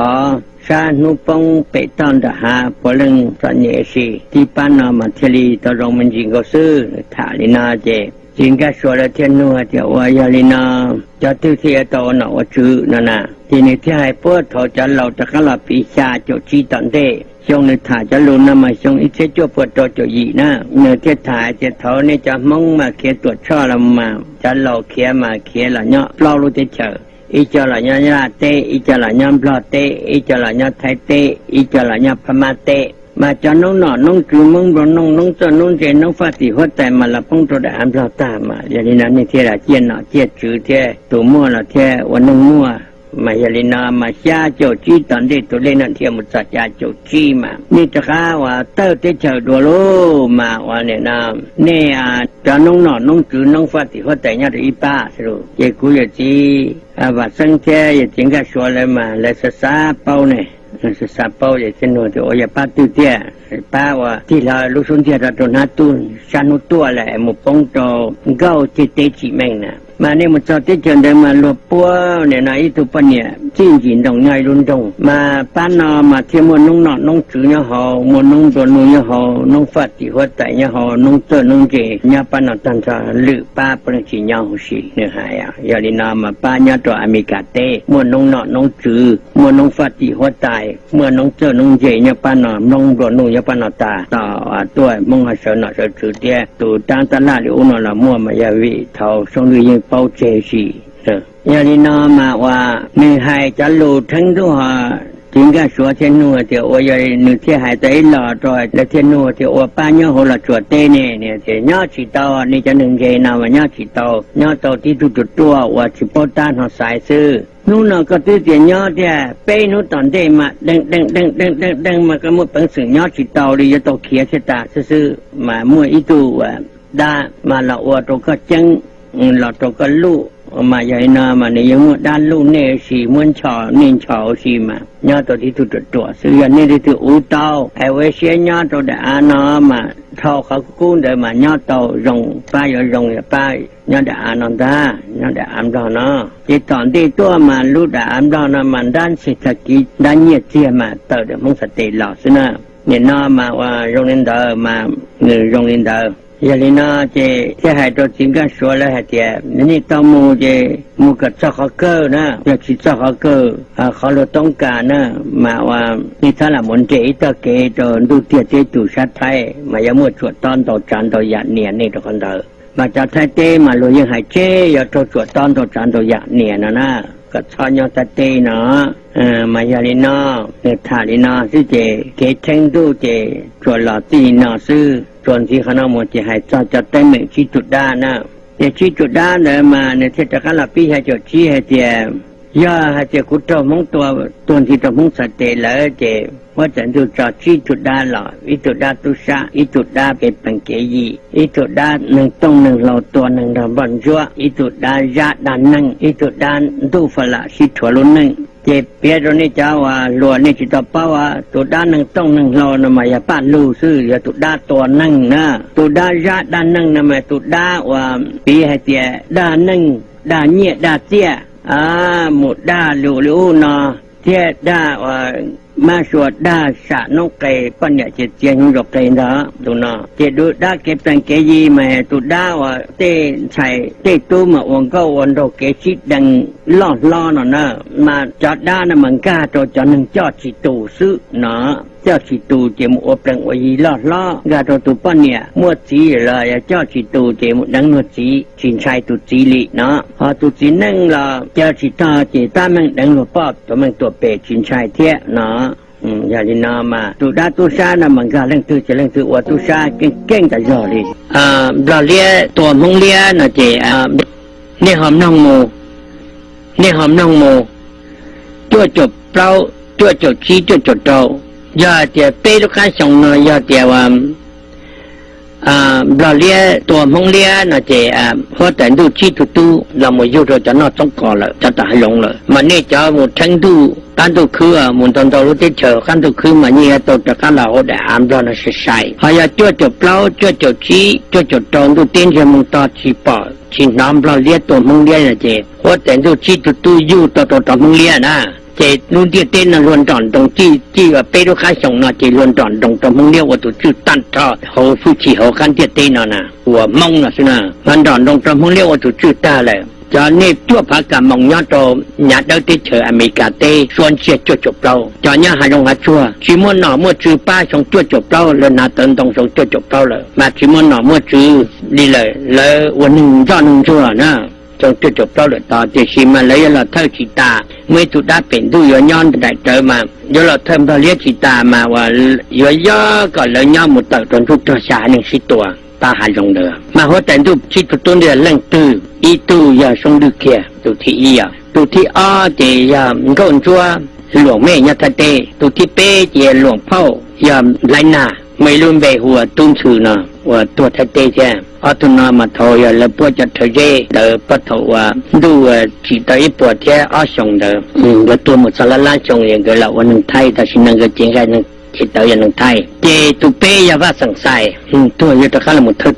tov sab hnub poob pem toj nram hav puav leej txom nyem si. Tib pab no mas thiaj li tau zoo me ntsis nkaus xwb. Nws tham li no ces txiv Nkaj Suav lawv thiaj nug hais tias, Ua yog li no cov twg thiaj yuav tau ua nom ua tswv no na? Ces nws thiaj hais puag thaum cov laus rov qab los piv xya caum tsib tom ntej. Xyoo nws tham cov lus no mas xyoo ib txhiab cuaj puas rau caum yim na. Nws thiaj tham hais tias thaum nej cov Hmoob mas khiav Tuam Tshoj los mas cov laus khiav mas khiav los nyob plaub lub teb chaws, ib co los nyob Nyab Laj teb, ib co los nyob Nplog teb, ib co los nyob Thaib teb, ib co los nyob Phab Mab teb. Mas cov noob nom noob tswv, noob nplua nuj, noob txawj noob ntse, noob faj tim huab tais mas los poob rau daim av Nplog tag mas. Yog li no nej thiaj los ciaj nom ciaj tswv thiab, tus muaj los thiaj ua neeg muaj. Mas yog li no mas xya caum tsib tom ntej tus lej no dhia mus txog xya caum tsib mas nej rov qab uas tawj teb chaws dua lauj. Mas ua li no, nej cov noob nom noob tswv noob faj tim huab tais nyob rau ib pab xwb lauj. Ces kuv yawm txiv Vam Xeeb thiab yawm txiv Nkaj Suav lawv mas lawv xav xav paub ne, xav xav paub ces thiaj nug tias, Ua yog pab twg tiag? Pab uas tig hlo lub xub ntiag rau hnab tuaj, sab hnub tuaj lawm mus poob rau Nkauj Ceg teb tsim meej na. Mas nej mus txog teb chaws ntawd mas luag puab nim no ib tug poj niam txij ntsim ntoo nyob ib lub nroog. Mas pab no mas thiaj muaj noob nom noob tswv nyob hauv, muaj noob nplua nuj nyob hauv, noob faj tim huab tais nyob hauv, noob txawj noob ntse nyob pab no tag nrho, lwm pab puav leej tsis nyob huv si. Nws hais, Yog li no mas pab nyob rau Amelikas teb muaj noob nom noob tswv, muaj noob faj tim huab tais, muaj noob txawj noob ntse nyob pab no, noob nplua nuj nyob pab no tas, tos tuaj Hmoob ho sawv nom sawv tswv thiab. Tus taab tab laj li ub no los muaj mas yog vim thaud Soob Lwj yeej paub tseg si. Yog li no mas uas nws hais cov lus theeb ntuj ho txiv Nkaj Suav thiaj nug tias, Ua yog nws thiaj hais tau ib los rau lawv thiaj nug tias, Ua pab nyob hauv Los Tsuas teb ne? Nws tias, Nyob tsis tau, nej cov neeg ntse no mas nyob tsis tau, nyob tau tib tug ruam ruam uas tsis paub tab hnov xaiv xwb. Hnub no koj twb tias nyob tiag, peb hnub tom ntej mas deej deej deej deej deej deej mas koj muaj peev xwm nyob tsis tau li, yuav tau khiav thiaj tas xwb xwb. Mas muaj ib tug uas dab mas los ua rau koj ceeb, los rau koj luj. Mas yog li no mas nws yeej muaj dab luj nej ua si, muab nchos nej nchos ua si mas nyob tau tib tug ruam ruam xwb. Yog nej leej twg ua tau es ua siab nyob rau daim av no mas dhau qhov kub ntawd mas nyob tau zoo, pab yuav zoo yog pab nyob daim av no ntag, nyob daim av Nplog no. Ces tom ntej tuaj mas lub daim av Nplog no mas nrab ntxeg tag kiv nrab nyiaj txiag mas tawm daim Hmoob Xav tes los xwb na. Nim no mas ua zoo li ntawd mas nws zoo li ntawd. Yog li no ces thiaj hais rau txiv Nkaj Suav lawv hais tias, Nej tau mus ces mus kom txog qhov kawg na, yog tsis txog qhov kawg, qhov luag toob kas na, mas ua nej txhob lam mus nres ib tog kev rau ntuj tiag teb tus sab Thaib mas yuav muaj tsuam tob ntau tsav ntau yam nias nej rau qhov ntawd. Mas cov Thaib teb mas luag yeej hais tseg yuav raug tsuam tob ntau tsav ntau yam nias no na, kom txhob nyob Thaib teb no. Mas yog li no, nws tham li no xwb ces kev theeb ntuj ces tsuas los txij li no xwb. Tsuas ntxiv qhov no mus ces hais txog cov teeb meem tsib tug dab na. Ces tsib tug dab ntawd mas nws thiaj rov qab los pib xya caum tsib hais tias, yog hais tias kuv raug Hmoob tua, tuag nthi rau Hmoob Xav tes lawm ces huab tais ntuj tso tsib tug dab los, ib tug dab tub sab, ib tug dab kev plees kev yi, ib tug dab neeg tooj neeg hlau tua neeg nrog npoj ntsuab, ib tug dab zab dab neeg, ib tug dab ntuj fa lam sib rhuav lub neej. Ces piav rau nej cov uas hluas nej tsis tau paub, tus dab neeg tooj neeg hlau no mas yog paj lug xwb, yog tus dab tua neeg na. Tus dab zab dab neeg no mas tus dab uas piv hais tias dag neej dag nyiaj dag txiaj, mus dag lus li ub no, thiab dag uas mab sua dag sam noob qes poj niam ces txiav hnyuv zaum qes ntag. Tus no ces tus dab kev plees kev yi mas tus dab uas tej ntxhais tej tub mas ua nkauj ua nraug kev sib deev loj hlob no na, mas cov dab no mas nkag rau cov neeg coj tsis tus xwb no. Coj tsis tus ces mus ua plees ua yi loj hlob, nkag rau tus poj niam muaj txiv lawm los yog coj tsis tus ces mus deev luag txiv, tsis ntshai tus txiv li no. Ho tus txiv neej los coj tsis tog ces tab meeg deev luag poj, tus meej tuam pem tsis ntshai thiab no. Yog li no mas tus dab tub sab no mas nkag leej twg ces leej twg ua tub sab keej keej tas zog li. Nplog liab tua Hmoob liab no ces nej ho mloog mus, nej ho mloog mus, cuaj caum plaub, cuaj caum tsib, cuaj caum rau, yog hais tias peb lub qab xyoo no yog tias uas Nplog liab tua Hmoob liab no ces huab tais ntuj tsib tug tub los mus yug rau cov noj txoob kos lawm, cov tom hav zoov lawm. Mas nej cov mus theeb ntuj qab ntuj khwb mus ntau ntau lub teb chaws qab ntuj khwb mas yeej yuav tau rov qab los hauv daim av Nplog no sai sai. Ho yog cuaj caum plaub, cuaj caum tsib, cuaj caum rau ntuj teb ntsiag moo to tsis pom tsis hnov Nplog liab tua Hmoob liab no ces huab tais ntuj tsib tug tub yuj tau rau rau Hmoob liab na. Ces lub ntiaj teb no luag nrom nroos cij, cij ua peb lub qab xyoo no ces luag nrom nroos rau Hmoob Liab ua tus tswj tag nrho hauv hwj chim hauv qab ntiaj teb no na, ua Hmoob no xwb na. Mas nrom nroos rau Hmoob Liab ua tus tswj tag lawm. Cov nej cuaj phav kas moos nyob rau nyab dawb teb chaws Amelikas teb suab ntsiag cuaj caum plaub, cov nyob hav zoov hav tsuag tsis muaj nom muaj tswv pab xyoo cuaj caum plaub, lawv hnav tawv ntoo xyoo cuaj caum plaub lawm mas tsis muaj nom muaj tswv li lawm, lawv ua neeg ntsoj neeg ntsuag na. Xyoo cuaj caum plaub lawm tod tiam sis mas lawv yuav los thawj tsis tas, muaj ib tug dab pem ntuj yuav nyob nraim rawv mas yuav los thawj Nplog Liab tsis tas mas yuav yog kom lawv nyob mus tawm rau ntuj rog xya haiv neeg sib tua pab hav zoov ntawd. Mas huab tais ntuj tsib tug tub ntawd leej twg? Ib tug yog Soob Lwj kiag tus thib ib os, tus thib ob ces yog Nkauj Ntsuab Luam Mej nyob Thaib teb, tus thib peb ces yog Luam Phauj yog Nplhaib Nag, muaj ib lub npe hu ua Tub Ntxhw no uas tuag Thaib teb thiab. Ob tug no mas thaum yog lawv puab cov rhawv zeb ntawd puag thaum uas ntuj tsim tau ib puas thiab ob xyoos ntawd, nkawd tuag mus txog lab lab xyoo es nkawd los ua neeg Thaib, tam sim no nkawd cev nqaij cev tawv yog neeg Thaib. Ces tus peb yog Vaj Xeem Xais, tuag yog rov qab los thawj